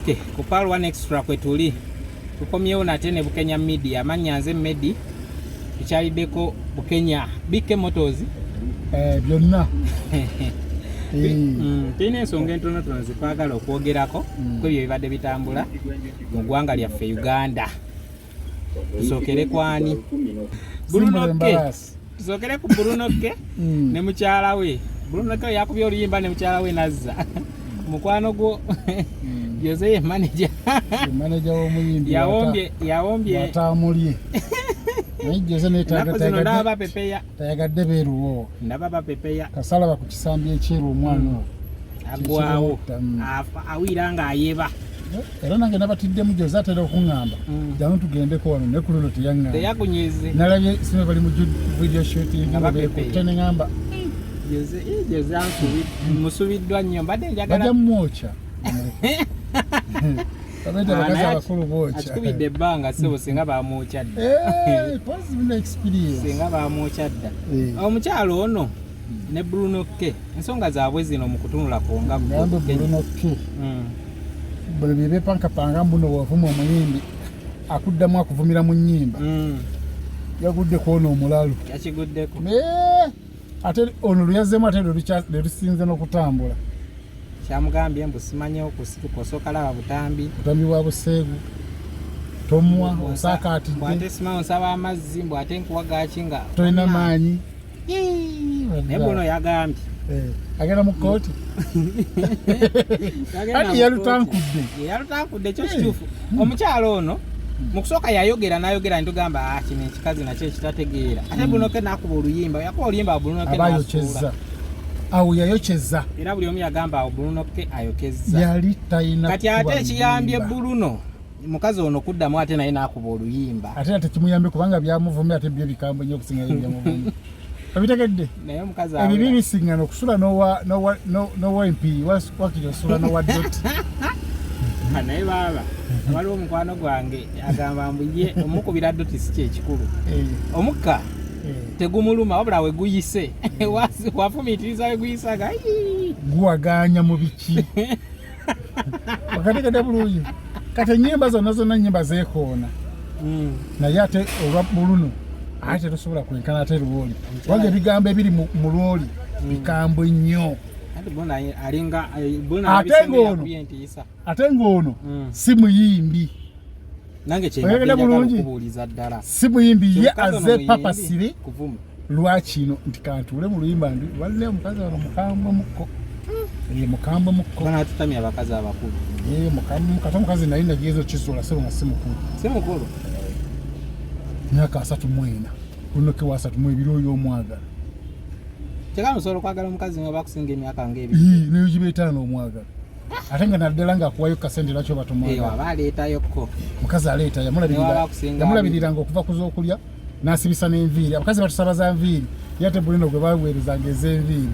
Okay, ku Pearl One Extra kwe tuli tukomyewo nate ne Bukenya Media. Amannya nze Medi, tukyaliddeko Bukenya BK Motors. Eh, byonna. Tulina ensonga entonotono zetwagala okwogerako ku ebyo ebibadde bitambula mu ggwanga lyaffe Uganda. Tusookere kwani? Bruno K. Tusookere ku Bruno K ne mukyala we. Bruno K yakubye oluyimba ne mukyala we nazza. Mukwano gwo Jose ye manager. Manager w'omuyimbi. Yawombye, yawombye. Watamulye. Naye Jose ne taga taga. Ndaba pepeya. Tayagadde beeruwo. Ndaba bapepeya. Kasala baku kisambi ekyeru omwana oyo. Agwawo. Awira nga ayeba. Era nange nabatiddemu Jose atera okuŋŋamba jangu tugendeko wano ne ku luno teyaŋŋamba. Teyakunyize. Nalabye sime bali mu video shooting nga beekutte ne ŋŋamba. Jose, Jose musubiddwa nnyo mbadde njagala. Bajja mumwokya. Babeeta abakazi abakulu bookya. Akikubidde ebbanga ssebo singa bamwokya dda. Singa bamwokya dda. Omukyalo ono ne Bruno K ensonga zaabwe zino mu kutunula kwonga ggwe. Bruno K. Buli bye beepankapanga mbu no wavuma omuyimbi akuddamu akuvumira mu nnyimba. Yagudde ku ono omulalu. Yakiguddeko. Ate ono lwe yazzeemu ate lwe lusinze n'okutambula. Kyamugambye mbu simanyi okusituka osooka laba butambi. Butambi bwa buseegu. Tomwa osaakaatidde. Mbu ate simanyi onsaba amazzi mbu ate nkuwa gaaki nga. Tolina maanyi. Naye Bruno yagambye. Agenda mu kkooti. Ati yalutankudde. Yalutankudde kyo kituufu. Omukyalo ono mu kusooka yayogera n'ayogera ntugamba kino ekikazi nakyo ekitategeera. Ate Bruno K n'akuba oluyimba. Yakuba oluyimba Bruno K n'asuula. Awo yayokyeza. Era buli omu yagamba awo Bruno K ayokezza. Yali talina. Kati ate ekiyambye Bruno mukazi ono kuddamu ate naye n'akuba oluyimba. Ate ate kimuyambye kubanga byamuvumye ate byo bikambwe nnyo okusinga byamuvumye. Obitegedde? Naye omukazi ebibi bisingana okusula n'owa MP wakiri osula n'owa dot. Naye baaba waliwo omukwano gwange agamba mbu ye omukubira doti si kyekikulu. Omukka tegumuluma wabula we guyise wafumiitiriza we guyisaga guwaganya mu biki. Wakategedde bulungi. Kati ennyimba zonna zonna ennyimba zeekoona. Naye ate olwa Bruno ate tosobola kwenkana ate lwoli. Kubanga ebigambo ebiri mu lwoli bikambwe nnyo. Ate ng'ono si muyimbi. Nange kye okubuuliza ddala. Si muyimbi ye azze papa siri lwakino nti kantuule mu luyimba ndi walina omukazi wano mukambwe mukko. Mukambwe mukko. Bana tutamya abakazi abakulu. Mukambwe mukko. Ate omukazi naye nagezo kizuula sebo nga si mukulu. Si mukulu. Myaka 34. Bruno K wa 32 oyo omwagala. Kyekano osobola okwagala omukazi nga bakusinga emyaka ng'ebiri. Naye giba etaano omwagala. Ate nga naddala ng'akuwayo kasente lwaki oba tomwagala. Aba aleetayokko. Mukazi aleeta yamulabiriranga okuva ku z'okulya n'asibisa n'enviiri. Abakazi batusaba za nviiri. Ye ate Bruno gwe baweerezanga ez'enviiri.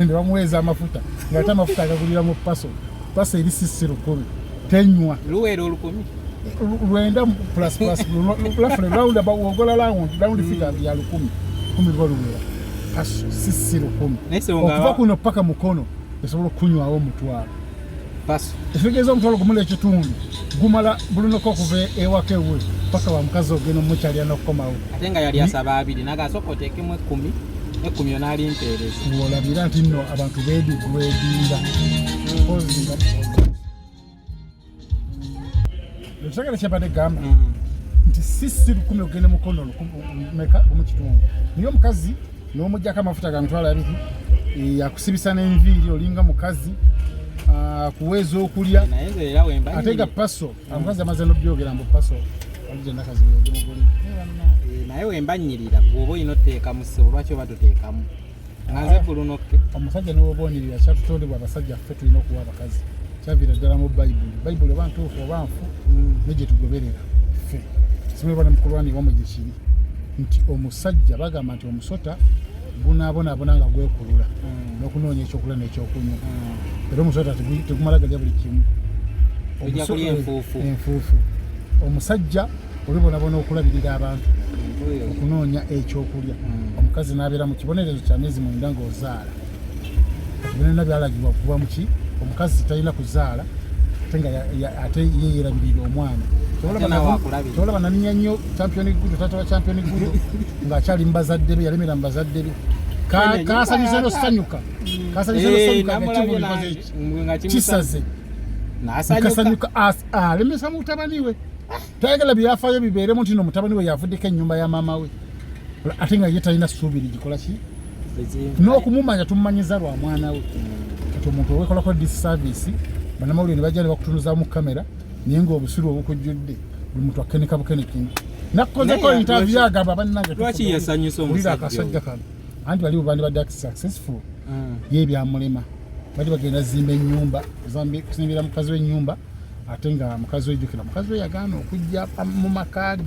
Ne bamuweeza amafuta ng'ate amafuta agagulira mu paso. Paso eri sisi 1000 tenywa. Luweera 1000. 9 plus plus roughly round about ogola round round figure ya 1000. 10 luba luweera. Paso sisi 1000. Okuva kuno paka mukono esobola okunywawo omutwalo. Paso. Ekitegeeza omutwalo gumu n'ekitundu gumala Bruno K okuva ewaka ewuwe paka wa mukazi ogenda omukyalira n'okukomawo. Ate nga yali asaba 2 n'agasooka oteekemu 10 10 onaalimpeereza. W'olabira nti nno abantu beedigredinga. Ekitagala kyabadde gamba nti sisi 1000 ogenda mukono meka gumu kitundu. Naye omukazi n'omuggyako amafuta ga 20,000 yakusibisa n'enviiri olinga mukazi akuweeza okulya ate nga paso omukazi amaze n'obyogera mbu paso Naye wemba nnyirira gwe oba olina oteekamu ssebo lwaki oba toteekamu? Nga nze Bruno K. Omusajja ne bw'oba onyirira kyatutondebwa abasajja ffe tulina okuwa abakazi. Kyaviira ddala mu Bayibuli. Bayibuli oba ntuufu oba nfu ne gye tugoberera ffe. Simanyi oba ne mu Kulwani wammwe gye kiri nti omusajja bagamba nti omusota gunaabonaabona nga gwekulula n'okunoonya ekyokulya n'ekyokunywa. Era omusota tegumala galya buli kimu. Gujja kulya enfuufu. Enfuufu. Omusajja olibonabona okulabirira abantu okunoonya ekyokulya. Omukazi n'abeera mu kibonerezo kya myezi 9 ng'ozaala. Kati byonna byalagibwa kuva mu ki? Omukazi talina kuzaala Ate nga ate ye yerabirira omwana. Kyolaba naninya nnyo Champion Gudo, taata wa Champion Gudo ng'akyali mu bazadde be, yalemera mu bazadde be. Kasanyuse nosanyuka, kasanyuse nosanyuka nga kivulikoze eki kisaze kasanyuka, alemesa mutabani we. Tayagala byafaayo bibeeremu nti no mutabani we yavuddeko ennyumba ya maama we, ate nga ye talina ssuubi ligikola ki n'okumumanya tumumanyiza lwa mwana we. Kati omuntu owekolako disservice, bannamawulire ne bajja ne bakutunuzamu kamera, naye ng'obusiru obukujjudde, buli muntu akenika bukeneki. Nakukozeko interview, agamba bannange lwaki yasanyusa omusajja akasajja kano, anti bali bandibadde successful. Ye byamulema, bali bagenda zimba ennyumba, kuzimbira mukazi w'ennyumba, ate nga mukazi we, jjukira mukazi we yagaana okujja mu maka ge.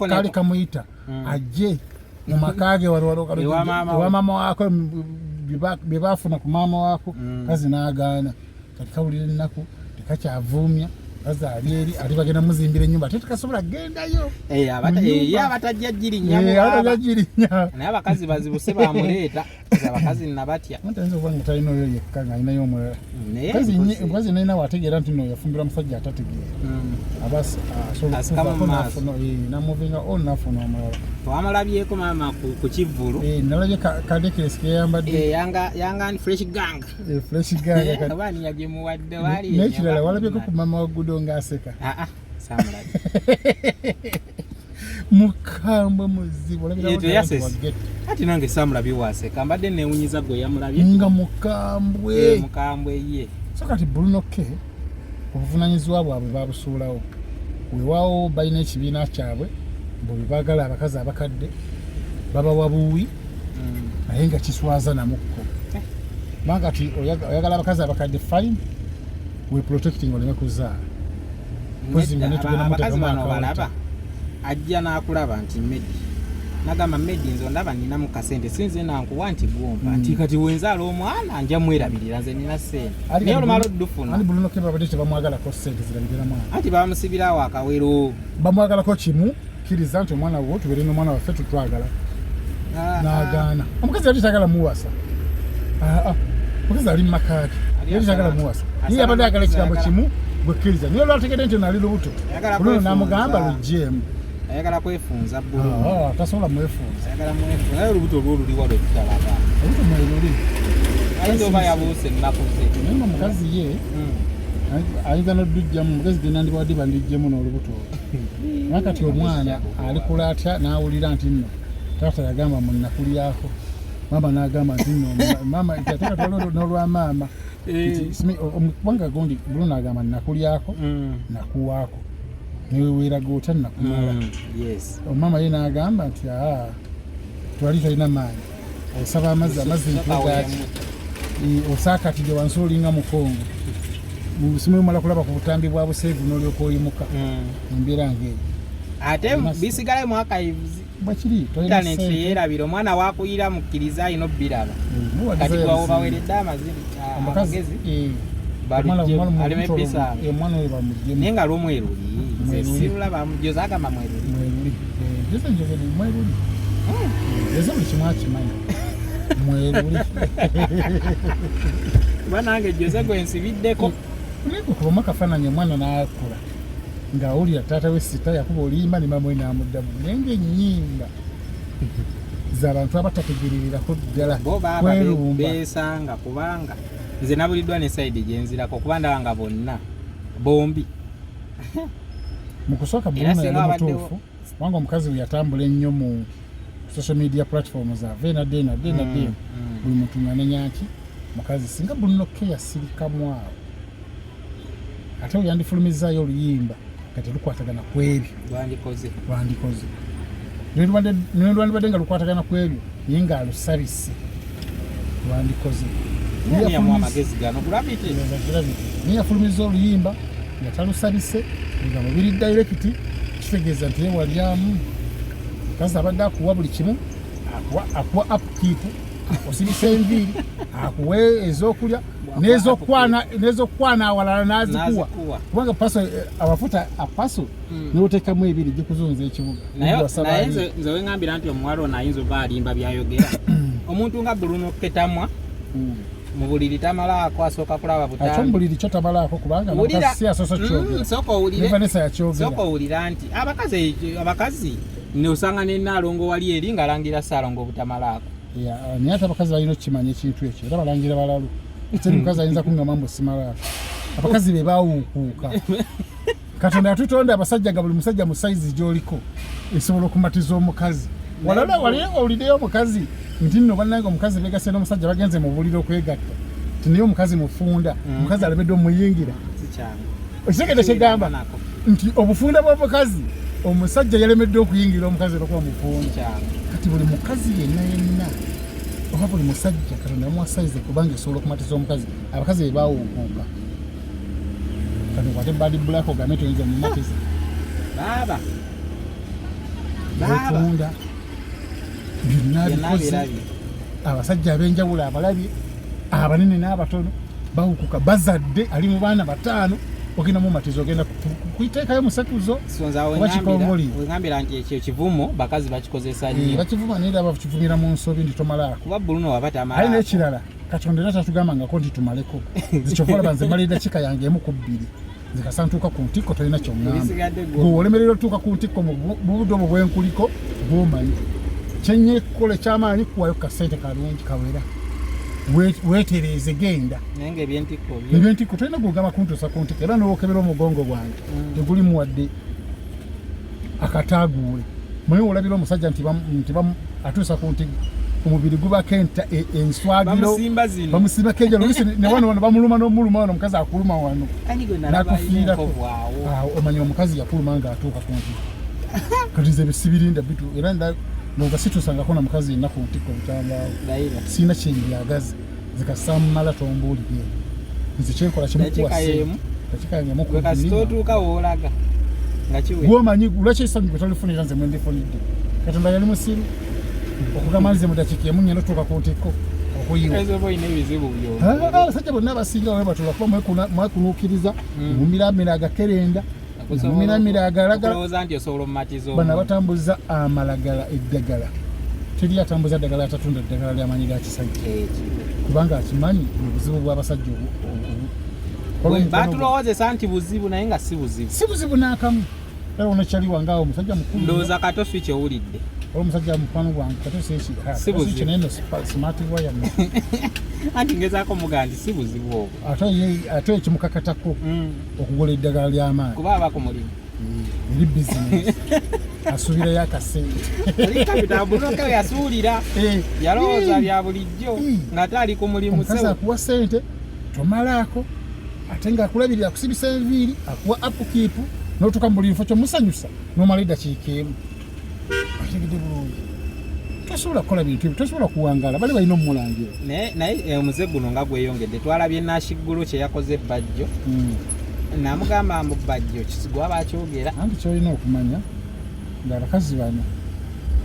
Kaali kamuyita ajje mu maka ge ewa maama waako, bye baafuna ku maama waako. Kazi n'agaana. Kati kawulira ennaku, tekakyavuumya. Kazi ali eri, ate bagenda muzimbira ennyumba, ate tekasobola kugendayo. Ye abatajja girinnya, naye abakazi bazibuse bamuleeta. Abakazi nabatya. Ayinza okuba nga talina oyo yekka, nga alinayo omulala. Omukazi nalina wategeera nti no yafumbirwa musajja atategeera, aba asobola namuvinga on nafuna omulala. Twamulabyeko maama ku kivvulu. Nalabye kadekesi keyambadde. Yanga fresh gang. Fresh gang. Oba ni yagimuwadde? Wali n'ekirala, walabyeko ku mama wa Gudo ng'aseka? Samulabye. Mukambwe muzibu. Ati nange samulabye waseka, mbadde newunyiza gwe yamulabye. Nga mukambwe. Mukambwe ye. So kati Bruno K obuvunanyizibwa bwabwe babusuulawo. Weewaawo balina ekibiina kyabwe, bwe baagala abakazi abakadde babawa buwi, naye nga kiswaza namukko, kubanga kati oyagala abakazi abakadde, fine, we protecting oleme kuzaala. Abakazi bano balaba ajja n'akulaba nti Medi, nagamba Medi, nze ondaba ninamu kasente, sinze nankuwa nti gwompa, nti kati wenzaala omwana nja mwerabirira, nze nina sente, naye olumala oddufuna. Bruno K babadde tebamwagalako sente zirabirira mwana. Anti bamusibirawo akawero. Bamwagalako kimu, kkiriza nti omwana wo tubeere n'omwana waffe, tutwagala. N'agaana. Omukazi yali tayagala muwasa. Omukazi ali mu maka ge, yali tayagala muwasa, naye yabadde ayagala ekigambo kimu, gwekkiriza. Naye olwategedde nti nali lubuto, oluno n'amugamba lugjeemu. Ayagala kwefunza bulungi. Tasobola mwefunza. Ayagala mwefunza, naye olubuto olwo luliwa lwe tutalaba? Olubuto mweruli. Ayinza oba yabuuse ennaku ze. Naye nga omukazi ye ayinza n'oddujjamu. Omukazi gye nandibadde bandijjemu n'olubuto olwo. Naye kati omwana alikula atya n'awulira nti nno taata yagamba mu nnakulyako, maama n'agamba nti nno maama, ate kati waliwo n'olwa maama nti kubanga gundi Bruno agamba nakulyako, nakuwaako, neweweeraga otya nakumala. Omama ye n'agamba nti aa, twali tolina maanyi, osaba amazzi, amazzi mpegaki, osaakatidde wansi olinga mukongo, simanyi omala kulaba ku butambi bwa buseevu n'olyoka oyimuka. Embeera ng'eyo. Ate bisigale mu archives. Bwekiri. Internet teyerabira. Omwana wakuyira mukkiriza alina obbiraba. Kati gwawo baweredde amagezi aleme bisanga. Omwana oyo bamuggyemu. Naye nga lwomweruli, nze sirulaba. Joze agamba mweruli. Mweruli. Joze njogeri mweruli. Joze buli kimu akimanyi, mweruli. Kuba nange Joze gwe nsibiddeko. Naye kukubamu akafaananyi, omwana n'akula ng'awulira taata we sita yakuba oluyimba ne maama we n'amuddamu, naye ng'ennyimba z'abantu abatategerererako ddala. Bo baaba kwerumba. Beesanga, kubanga nze nabuliddwa ne side gyenzirako, kuba ndaba nga bonna bombi. Mu kusooka Era Bruno singa yali wabaddewo- mutuufu, kubanga omukazi we yatambula ennyo mu social media platforms, ava enadde enadde enadde, buli muntu ng'anenya nti mukazi. Singa Bruno K yasirikamu awo, ate we yandifulumizaayo oluyimba nga telukwatagana ku ebyo. Lwandikoze. Lwandikoze, ne lwandibadde nga lukwatagana ku ebyo, naye ng'alusabise, lwandikoze. Ani yamuwa amagezi gano? Gravity. Gravity. Naye yafulumiza oluyimba nga talusabise, nga mubiri direct, kitegeeza nti ye walyamu. Mukazi abadde akuwa buli kimu, akuwa upkeep, akusibisa enviiri, akuwa ez'okulya n'ezokwana awalala n'azikuwa. N'azikuwa. Kubanga paso amafuta apaso n'oteekamu ebiri gikuzunza ekibuga. Naye Wasaba naye ali. Nze weŋŋambira nti omuwala ono ayinza oba alimba byayogera. Omuntu nga Bruno Ketamwa. Mu buliri tamalaako, asooka kulaba Ate butambi. Omubuliri kyo tamalaako, kubanga Wulira. n'omukazi si asoose kyogera. Sooka owulire. Ne Vanessa yakyogera. Sooka owulira nti abakazi nosanga ne Nnaalongo wali eri ng'alangira Ssaalongo obutamalaako. Yeah, naye ate abakazi balina okukimanya ekintu ekyo, era balangira balalu. Teri mukazi ayinza kuŋŋamba mbu simalaako. Abakazi be baawuukuuka. Katonda yatutonda abasajja nga buli musajja mu sayizi gy'oliko esobola okumatiza omukazi. Walala wali owuliddeyo omukazi nti nno bannange omukazi begasse n'omusajja, bagenze mu buliri okwegatta, ti naye omukazi mufunda, omukazi alemedde omuyingira. Si kyangu. Okitegedde kyegamba? Nako. Nti obufunda bw'omukazi, omusajja yalemedde okuyingira omukazi olwokuba mufunda. Si kyangu. Kati buli mukazi yenna yenna oba buli musajja, Katonda yamuwa sayizi kubanga esobola okumatiza omukazi. Abakazi be baawuukuuka. Kati okwate Bad Black ogambe toyinza omumatiza? Baaba, baaba. Yetunda byonna, Byonna abikoze. birabye. Abasajja ab'enjawulo abalabye, abanene n'abatono, bawukuka, bazadde, ali mu baana bataano, ogenda mumatiza, ogenda kuyiteekayo musekuzo So nze awo oba kikongoli. Wengambira nti ekyo kivumo bakazi bakikozesa nnyo. Bakivuma, naye era bakivumira mu nsobi nti tomalaako. Kuba Buluno waba Aye tamalaako. N'ekirala, Katonda era tatugambangako nti tumaleko. Nze kyova olaba nze mala eddakiika yange 1 ku 2. Nze kasa ntuuka ku ntikko, tolina kyoŋŋamba. Ebisigadde gwe. Gwe olemerera otuuka ku ntikko mu budde obwo bwenkuliko, bwomanyi kyenye kukola ekyamaanyi kuwayo kasente kalungi kawera. Weetereeze, genda. Naye nga ebyentikko byo. Ebyentikko tolina gwogamba kuntuusa ku ntikko, era nowokebera omugongo gwange tegulimu wadde akataaguule. Mulimu olabira omusajja nti atuusa ku ntikko, omubiri gubako enswagiro. Bamusimba zino. Bamusimbako enjalo oluusi ne wano wano bamuluma n'omuluma wano, omukazi akuluma wano. Ani gwe nalaba alina Nakufiirako. enkovu awo? Awo omanya omukazi yakuluma ng'atuuka ku ntikko. Kati nze bisibirinda bitu, era ndowooza situusangako na mukazi yenna ku ntikko butambaawo. Layira. Sirina kyenbyagaza. Nze kasamumala, tombuulire. Nze kyenkola kimukuwa. Dakiika y'emu. Dakiika yange emu ku Gwe kasita bbiri. otuuka woolaga nga kiwe. Gwomanyi lwaki essanyu gwe tolifunira, nze mwendifunidde. Katonda yali musiru okugamba nze mu dakiika emu nyenda otuuka ku ntikko okuyiwa? Oyinza oba olina ebizibu byo. Ah, abasajja bonna abasinga bwe batula kuba mwekunuukiriza, mumiramira agakerenda, mumiramira agalagala. Okulowooza nti osobola omumatiza Bano omuntu. abatambuza amalagala, eddagala, teri atambuza ddagala atatunda ddagala ly'amaanyi ga kisajja, Ekyo. kubanga akimanyi obuzibu bw'abasajja Batulowoozesa nti buzibu, naye nga si buzibu. Si buzibu n'akamu. Era ono kyali wange awo omusajja mukulu. Ndowooza kato si kyowulidde. Olwo omusajja mukwano gwange kato seki. Si buzibu. Naye no smart wire. Anti ngezaako mugaa nti si buzibu obwo. Ate ate ekimukakatako okugula eddagala ly'amaanyi. Kuba aba ku mulimu. Eri bizinesi, asuubirayo akasente. Kapitabuloke yasuulira. Yalowooza bya bulijjo ng'ate ali ku mulimu. Omukazi Sebo. akuwa sente, tomalaako, ate ng'akulabirira, akusibisa enviiri, akuwa upkeep, n'otuuka mu buli kifo kyomusanyusa n'omala eddakiika emu. Okitegedde bulungi? Tosobola kukola bintu ebyo, tosobola kuwangaala. Bali balina omumulangira. Naye omuze guno nga gweyongedde. Twalabye Nashiggulo kye yakoze Bajjo, namugamba mbu Bajjo kisigwa bakyogera. Anti kyolina okumanya ng'abakazi bano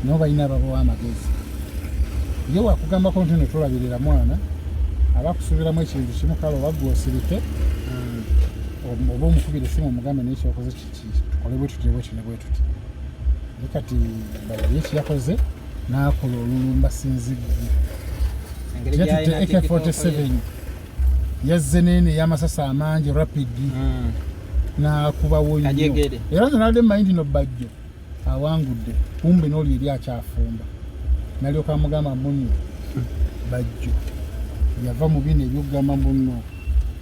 nabo balina ababawa amagezi. Ye wakugambako nti no tolabirira mwana, aba akusuubiramu ekintu kimu, kale oba gwe osirike oba omukubira esimu omugambe, naye kyokoze kiki? Tukole bwe tuti, bwe tuti ne bwe tuti. Naye kati balabye ekiyakoze n'akola olulumba sinziggu. Engeri Yatutte gy'alina TikTok AK47, yazze neene ey'amasasi amangi rapid, n'akubawo nnyo. Kajegere. Era nze nalabye mmanyi nti no Bajjo awangudde, kumbe n'oli eri akyafumba. Nalyoka amugamba munno Bajjo yava mu bino ebyokugamba munno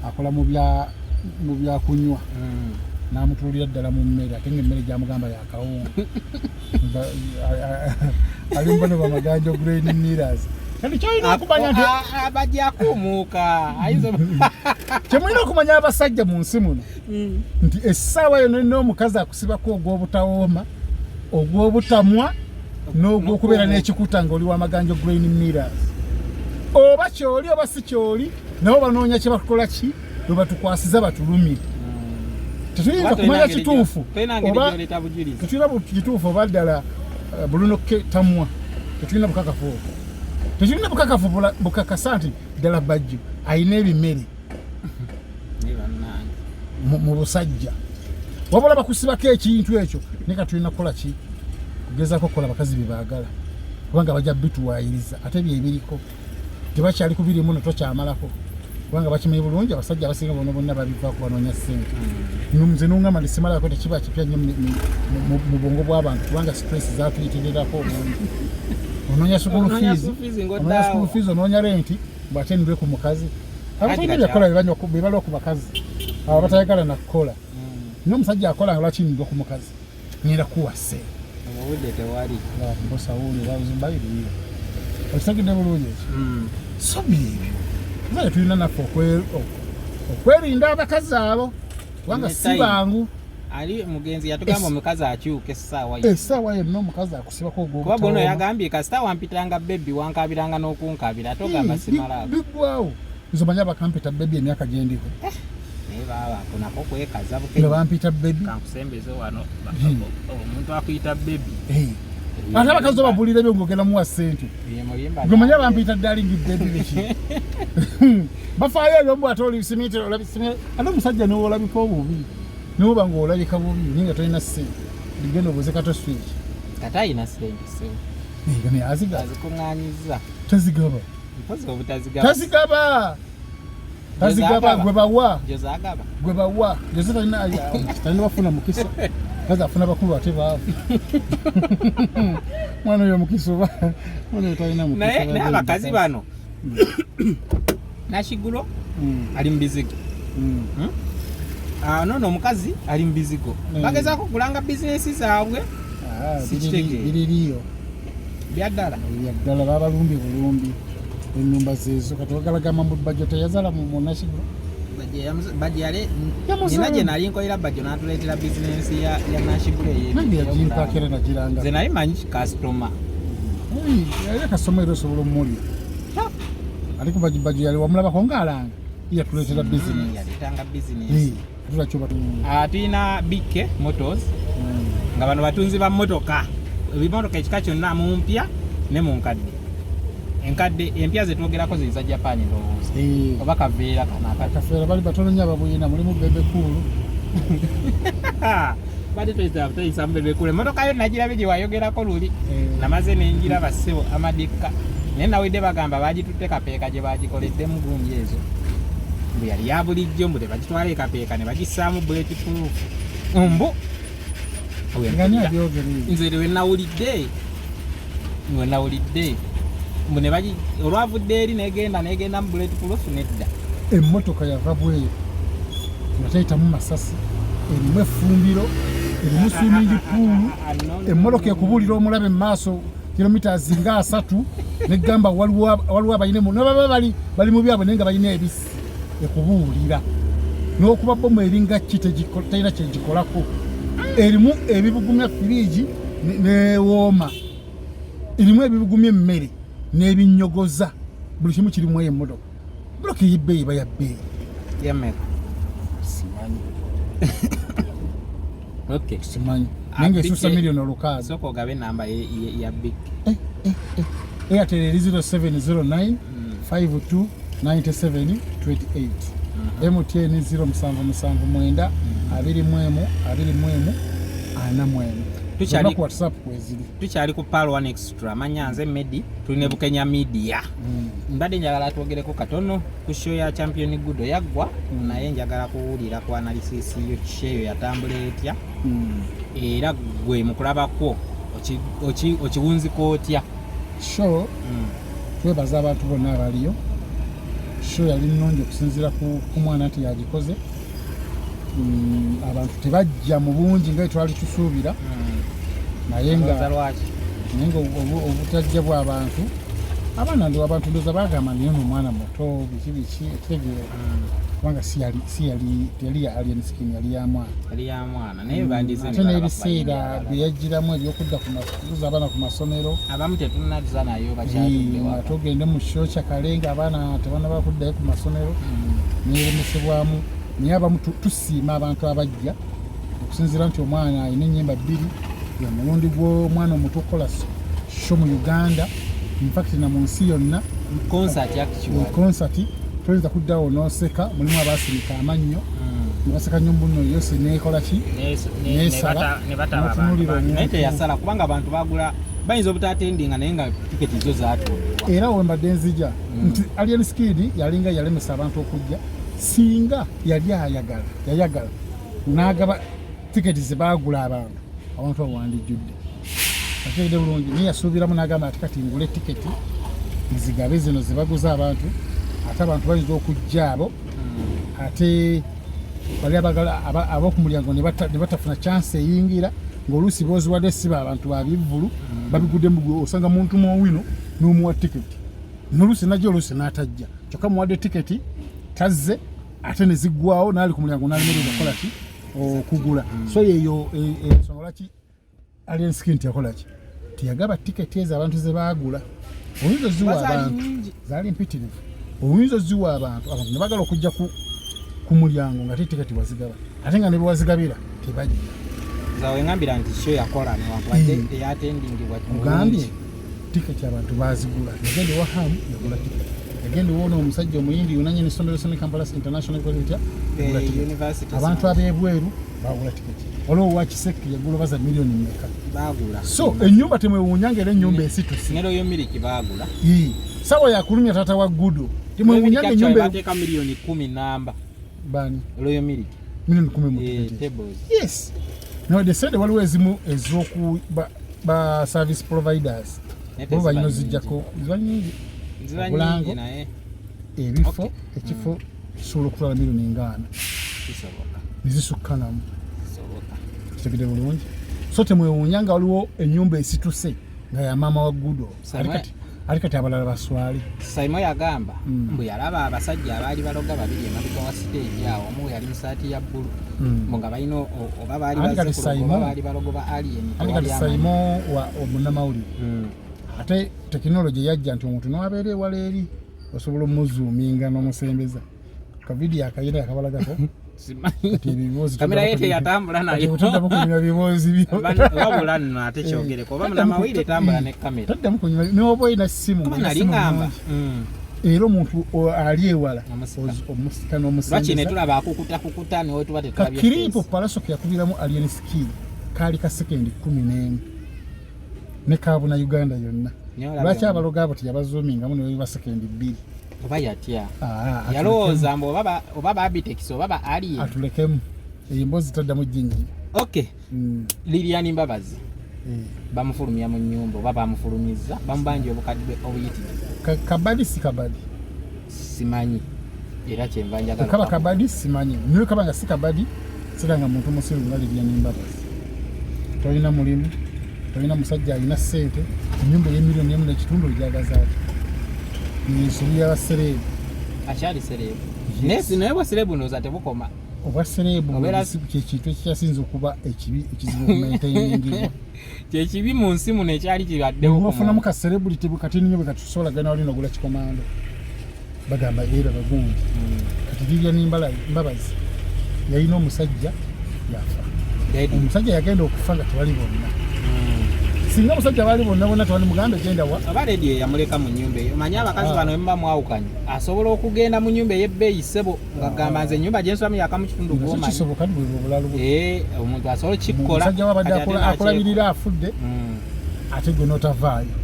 akola mu byakunywa, n'amutuulira ddala mu mmere, ate nga emmere gyamugamba yakawunga. Ali mubano bamaganjo grain millers. Kati kyolina okumanya nti Bajja akuumuuka ayinza kyemulina okumanya abasajja mu nsi muno nti essaawa yonna olina omukazi akusibako ogw'obutawooma, ogw'obutamwa n'ogw'okubeera n'ekikuta ng'oli w'amaganjo grain millers. Oba kyoli oba si kyoli, nabo banoonya kye bakukola ki bwe batukwasiza batulumire. Tetuyinza kumanya kituufu Tolina ngeri oba gy'oleeta bujulizi. Tetulina kituufu oba ddala Bruno K tamwa. Tetulina bukakafu obwo, tetulina bukakafu bukakasa nti ddala Bajjo alina ebimere Naye bannange. mu busajja, wabula bakusibako ekintu ekyo. Naye ka tulina kukola ki? Kugezaako kukola abakazi bye baagala, kubanga bajja bituwaayiriza ate byebiriko. Tebakyali kubirimu no tokyamalako, kubanga bakimanyi bulungi abasajja abasinga bona bonna babivaako, banoonya ssente. Nze nungamba nti simalako tekiba kipya nnyo mu bwongo bw'abantu, kubanga stress zatuyitirirako obungi. Onoonya school Onoonya fees, school fees ng'odda onoonya school awo. fees, onoonya renti, bw'ate ndwe ku mukazi. Abatalina kati byakola bebalwa ku bakazi abo batayagala nakukola. Naye omusajja akola nga lwaki ndwa ku mukazi, ngenda kuwa ssente? Obudde tewali. Mbosawulira zimbayiriyo, okitegedde bulungi ekyo? So byebyo nze tulina naffe okwerinda abakazi abo, kubanga Ne si time. bangu. Ali mugenzi yatugamba omukazi akyuka essaawa yo. Essaawa yonna omukazi akusibako. Kuba bono yagambye kasita wampitanga baby, wankabiranga n'okunkabira, ate ogamba simalaako. Biggwawo. Nze omanyi abakampita baby emyaka gyendiko? Naye baaba ako nako kwekaza nga bukenyi. Bampita baby. Kankusembeze wano. Omuntu akuyita baby. Ate abakazi obabuulira ebyo ng'ogenda muwa ssente. Mulimba. Gwe manyi abampita darling, baby, biki, bafaayo ebyo mbu ate oli simiti ate omusajja niwolabika obubi, niwoba nga olabika bubi naye nga tolina ssente, ligenda obuze kato switch. Kati ayina ssente ssebo. Naye azigaba. Azikuŋŋaanyiza. Tazigaba. Mpozi obutazigaba. Tazigaba, tazigaba, gwe bawa. Gyozagaba. Gwe bawa. Jose talina bafuna mukisa, kazi afuna bakulu ate baavu. Mwana oyo mukisa oba mwana oyo talina mukisa. Naye abakazi bano, Nakigulo ali mu bizigo. Ah, nono omukazi ali mu bizigo. Bagezaako kulanga bizinesi zaabwe. Ah, Sikitegeera. Biririyo. Byaddala. Byaddala, babalumbi bulumbi ennyumba zeezo. Kati ogalagamba mu Bajjo teyazala mu Nakigulo? Bajjo yale Yamuzaala. nina gye nali nkolera, Bajjo n'atuleetera bizinensi ya Nashigulo. Nange yagimpaako era nagiranga. Nze nali manyi kasitoma. Era kasoma era osobola omulya ali ku Bajjo. Bajjo yali wamulabako ng'alanga yatuleetera bizinesi. Yaleetanga bizinensi. Tulakyoba. Ah, tulina BK Motors, nga bano batunzi ba mmotoka, ebimotoka ekika kyonna, mu mpya ne mu nkadde. Enkadde, empya zetwogerako ziri za Japan ndowooza, oba kaveera kano akati. Akafeera bali batono nnyo ababuyina, mulimu Bebe Cool. Badde toyisa mu Bebe Cool. Emmotoka yo nagirabye gye wayogerako luli. Namaze nenjiraba ssebo, amadikka, naye nawedde bagamba bagitutte Kapeeka gye bagikoleddemu gundi ezo, mbu yali ya bulijjo, mbu tebagitwala e Kapeeka ne bagissaamu bullet proof mbu. Nga ni abyogera ebyo? Nze lwe nawulidde mbu ne bagi olwavudde eri negenda mu bullet proof nedda. Emmotoka yava bweru nga tayitamu masasi, erimu effumbiro, erimu swimming pool. Emmotoka ekubuulira omulabe mu maaso kilomita zinga 30, negamba waliwo abalina nababa bali mu byabwe naye nga balina ebisi. Ekubuulira n'okuba bomu eringa ki talina kyegikolako. Erimu ebibugumya firiigi newooma, erimu ebibugumya emmere n'ebinyogoza, buli kimu kirimu eyo emmotoka. Emmotoka ey'ebbeeyi eba ya bbeeyi. Yameka? Simanyi. Okay. Simanyi, naye nga esusa miliyoni 6. Sooka ogabe enamba ya Big. Airtel eri 0709 52 97 28, MTN 0779 21 21 41. Zonna ku WhatsApp kweziri. Tukyali ku Pal One Extra, manya nze Medi, tuli ne Bukenya Media. Mbadde njagala twogereko katono ku show ya Champion Gudo yaggwa, naye njagala kuwulira ku analysis yo. Show eyo yatambula etya? Era gwe mu kulabakwo okiwunzika otya? Show, twebaza abantu bonna abaliyo. Show yali nnungi okusinziira ku mwana nti yagikoze. Abantu tebajja mu bungi nga twali tusuubira, naye nga Olowooza lwaki? Naye nga obutajja bw'abantu, abaana ndo abantu ndowooza bagamba nti ono omwana muto, biki biki, ekitegeera, kubanga si yali teyali ya Alien Skin, yali ya mwana. Yali ya mwana, naye bandize Ate n'ebiseera bye yajjiramu ebyokudda kuza abaana ku masomero. Abamu tetunazza nayo, bakyatudde waka. Ate ogende mu show kyakale nga abaana tebanaba kuddayo ku masomero, neremesebwamu. Naye abamu tusiima abantu abajja, okusinziira nti omwana alina ennyimba bbiri, ya mulundi gw'omwana omuto okukola show mu Uganda, infact na mu nsi yonna. Concert actually. Concert toyinza kuddawo n'oseka. Mulimu abasirika amannyo ne baseka nnyo mbuno yose nekola ki? Nesala. Ne bataba abantu N'otunuulira bangi. Naye omuntu. Teyasala kubanga abantu bagula. Bayinza obutatendinga naye nga tiketi zo zatundibwa. Era wembadde nzija nti Alien Skin yalinga yalemesa abantu okujja, singa yali ayagala yayagala n'agaba tiketi zebaagula abantu, abantu abo wandijjudde. Ategedde bulungi, naye yasuubiramu n'agamba ati kati ngule tiketi nzigabe zino zebaguza abantu, ate abantu bayinza okujja abo ate bali abagala ab'oku mulyango ne batafuna chance eyingira, ng'oluusi boziwadde siba abantu babivvulu babiguddemu. Gwe osanga muntu muwino n'omuwa tiketi n'oluusi najja oluusi n'atajja, kyokka muwadde tiketi tazze, ate ne ziggwawo n'ali ku mulyango n'alemererwa kukola ki, okugula. So yeyo ensonga lwaki Alien Skin teyakola ki, teyagaba tiketi ezo abantu ze baagula. Oyinza oziwa Kuba zaali abantu nnyingi. Zaali mpitirivu. Oyinza oziwa abantu, abantu ne bagala okujja ku mulyango nga te tiketi wazigaba, ate nga ne bewazigabira tebajja. Zawe ngambira nti show yakola newankubadde teyatendingibwa Mugambye tiketi abantu bazigula. Yagenda ewa Hamu yagula tiketi, yagenda ewona omusajja omuyindi yonanyini essomero Sony Kampala International University, yagula tiketi. University. Abantu ab'ebweru bagula tiketi. Waliwo owa Kiseke yagula baza miliyoni mmeka. Baagula. So ennyumba temwewuunya nga era ennyumba esituse. Ne Royal Milk baagula. Ii, sawa yakulumya taata wa Gudo, temwewuunya nga ennyumba bateeka miliyoni 10 namba. Bani? Royal Milk. Miliyoni 10 mu tiketi. Tables. Yes, nawadde sente waliwo ezimu ez'oku ba service providers Naye bo teziba balina nnyingi. ozijjako, ziba nyingi. Ziba Obulango. nyingi naye Ebifo, ekifo kisobola okutwala miliyoni ngaana kisoboka. Nezisukka namu. Kisoboka. Kitegedde bulungi. So temwewuunya nga waliwo ennyumba esituse nga ya maama wa Gudo. Ali kati abalala baswale. Saimo yagamba mbu yalaba abasajja abaali baloga babiri emabega wa siteegi awo, omu yali mu saati ya bbulu, mbu nga balina oba baali Ate kati bazze kuloga oba baali balogo ba alien, Ate kati tewali amanyi. Saimo wa omunnamawulire, ate tekinologi yajja nti omuntu niwabeera ewala eri osobola omuzuuminga n'omusembeza kavidiyo akayina yakabalagako. Simanyi. Kati ebiboozi Kamera ye teyatambula nayo. Toddamu kunywa biboozi byo. Wabula nno ate kyogereko, oba munamawulire etambula ne kamera. Toddamu kunywa newoba olina simu. Kuba ng'olina nali simu ngamba nnungi. Era omuntu ali ewala Omusika. omusika Lwaki ne n'omusembeza. tulaba akukuta kukuta newe tuba tetulabye Kakiripu face. Palaso ke yakubiramu Alien Skin kaali ka sekendi 11 ne kaabuna Uganda yonna. Naye olaba Lwaki abalogo abo teyabazuumingamu ne beba sekendi 2? Oba yatya. Ah, yalowooza mbu oba ba Abitex oba ba alien. Atulekemu eyo emboozi, taddamu ginyini. Okay. Lilian Mbabazi bamufulumya mu nyumba oba bamufulumizza, bamubanja obukadde obuyitirivu. Kabadi si kabadi? Simanyi, era kyenva njagala Kaba kabadi simanyi, naye kaba nga si kabadi sira nga muntu musiru nga Lilian Mbabazi, tolina mulimu, tolina musajja alina ssente, ennyumba ey'emiliyoni emu n'ekitundu ogyagaza ati ensobi y'abasereebu. Akyali serebu. Naye naye bwa serebu ndowooza tebukoma. Obwa sereebu kyekintu ekikyasinza okuba ekibi, ekizibu okumaintainingibwa. Kyekibi mu nsi muno ekyali kibaddewo ku wafunamu muntu. Ka celebrity kati nnyo bwe katusobola genda wali nogula kikomando, bagamba era bagundi. Kati Lilian Mbabazi yalina omusajja, yafa. Daddy. Omusajja yagenda okufa nga tebali bonna. Singa omusajja baali bonna bonna tewali genda wa. Oba lady yamuleka mu nyumba eyo. Omanyi abakazi bano bwe mwawukanye asobola okugenda mu nyumba ey'ebbeeyi ssebo, nga gamba nze ennyumba gye nsulamu yaka mu kitundu Nakyo gw'omanyi. Kisoboka bwe obulalu bwe. Eh, omuntu asobola okukikola. Omusajja wabadde kati ate n'akyeko. akulabirira afudde, ate gwe n'otavaayo,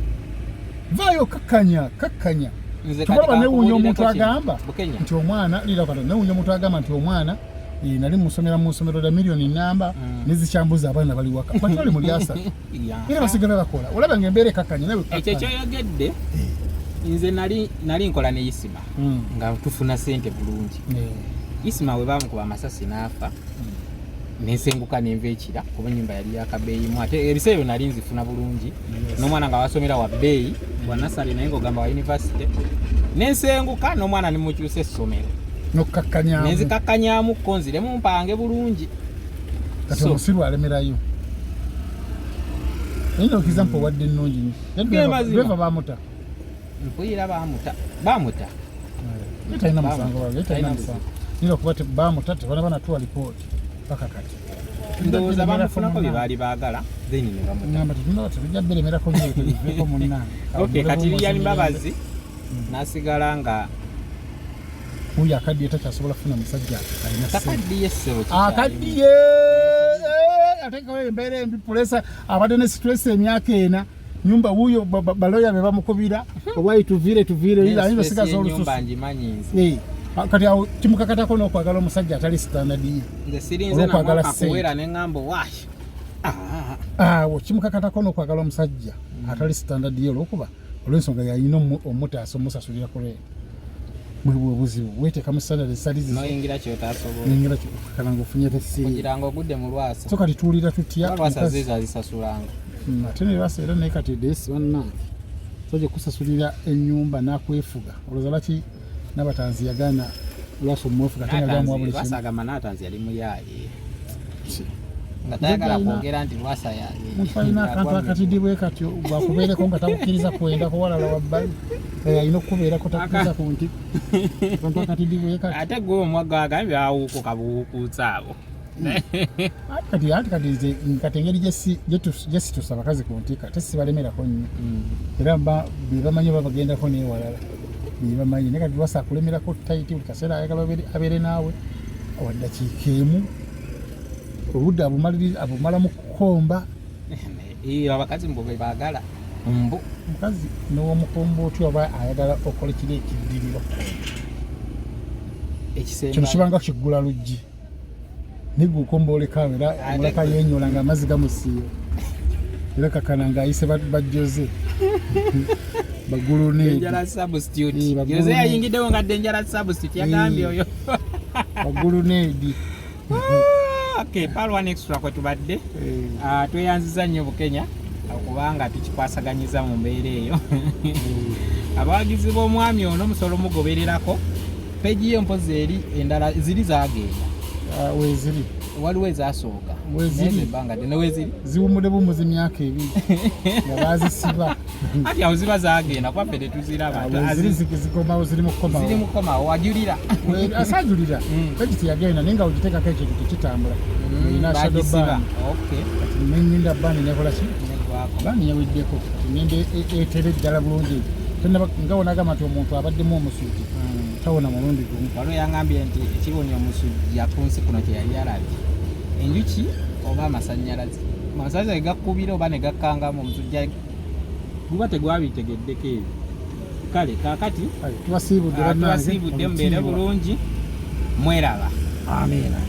vaayo kakkanya kakkanya. Nze kati Tubalaba newuunya omuntu kankubuulireko kino. agamba Bukenya. nti omwana lira kata, newuunya omuntu agamba nti omwana nali musomera mu ssomero lya miliyoni namba nezikyambuza abaana bali waka, bati bali mu lyasatu era basigala bakola. Olaba nga embeera ekakkanya nawe Ekyo kakkanya. kyoyogedde, nze nali nkola ne Isima nga tufuna sente bulungi. Isima bwe bamukuba amasasi n'afa, nensenguka nenva ekira kuba enyumba yali yakabeeyimu, ate ebiseera ebyo nali nzifuna bulungi n'omwana nga wasomera wa bbeeyi wa nasale naye ngaogamba wa university, nensenguka n'omwana nemukyusa essomero. Nokukakkanyamu. Nenzikakkanyamuko nziremu mpange bulungi. Kati omusiru alemerayo naye nokiza mpa owadde ennungi nnyo. Ge mazima. Driver bamuta. Mpulira bamuta, bamuta. Ye talina Bamuta. musango wabwe, ye talina Talina musango nira okuba bamuta, tebana banatuwa lipooti paka kati. Ndowooza bamufunako bye baali baagala, then ne bamuta. Ngamba tetunaba, tetujja beremerako nnyo, tubiveeko munnange. Okay, kati Lilian Mbabazi n'asigala nga Wuyo akaddiye, takyasobola kufuna musajja alina ssente. Takaddiye ssebo, kikyalimu. Akaddiye, ateekawo embeera embi, pressure, abadde ne stress emyaka 4. Nyumba wuuyo baloya be bamukubira owayi tuviire tuviire ayinza osigaza olususu. Eh, kati awo kimukakatako n'okwagala omusajja atali standard ye. Nze sirinze na mwaka kuwera ne ŋŋamba waayi. Ah. Awo kimukakatako n'okwagala omusajja atali standard ye olwokuba olw'ensonga yalina omutaasa omusasulira ku rent. Bwebwe obuzibu weteeka mu standard ezitali zizo. Noyingira kyotasobola. Noyingira kyokakana ng'ofunye tesiri. Kugira ngo ogudde mu lwasa. So kati tuwulira tutya? Lwasa zizo azisasulanga. Ate ne lwasa era naye kati desi bannange. Sajja kusasulira ennyumba n'akwefuga. Olowooza lwaki Nabatanzi yagaana lwasa omwefuga ate nga lyamuwa buli kimu? Lwasa agamba Nabatanzi yali muyaaye. Nga tayagala kwogera nti lwasa muntu alina akantu akatidi bwe katyo gwakubeereko nga takukkiriza kwenda kuwalala wabbali alina okukubeerako takukkiriza ku nti akantu akatidi bwe katyo ate gwe omwagga agambye bawuukuka buwukuutsa abo kati ati kati nze kati engeri gyesitusa abakazi ku ntiiko ate sibalemerako nnyo era bebamanyi oba bagendako newalala bebamanyi naye kati lwasa akulemerako tayiti buli kaseera ayagala abeere naawe waddakiika emu obudde abumala mu kukomba. Abakazi mbu bebagala mbu omukazi nowomukomba otya oba ayagala okola kiri ekiddiriro kino kibanga kiggula luggi nigukomba olekawo era omulaka yenyola nga amazzi gamusiiwa era kakana nga ayise bajjoze baguluneedi yayingiddewo nga dangerous substitute yagambye oyo baguluneedi. Okay, Pearl One Extra kwe tubadde. Tweyanziza nnyo Bukenya okubanga tukikwasaganyiza mu mbeera eyo. Abawagizi b'omwami ono musobola omugobererako peegi ye mpozi eri endala ziri zagenda. Weziri waliwo ezasooka weziri ebbanga ddene weziri ziwumudde bumuzi myaka ebiri nga bazisiba ati awo ziba zagenda kuba ffe tetuziraba. Ziri zikomawo ziri mu kukomawo ziri mu kukomawo wajulira asajulira peegi teyagenda naye nga ogitekako ekintu tekitambula erina shadow ban. Okay. Nenyinda ban nekola ki ban yaweddeko ngenda etere ddala bulungi nga wonagamba nti omuntu abaddemu omusujja tawona mulundi gumu. Waliwo yangambye nti ekiwonya omusujja ku nsi kuno kye yali alabye enjuki oba amasannyalaze amasannyalaze gakkubira oba ne gakkangamu omusujja guba tegwabitegeddeko ebyo. Kale kaakati tubasiibudde mubeere bulungi mweraba. Amiina.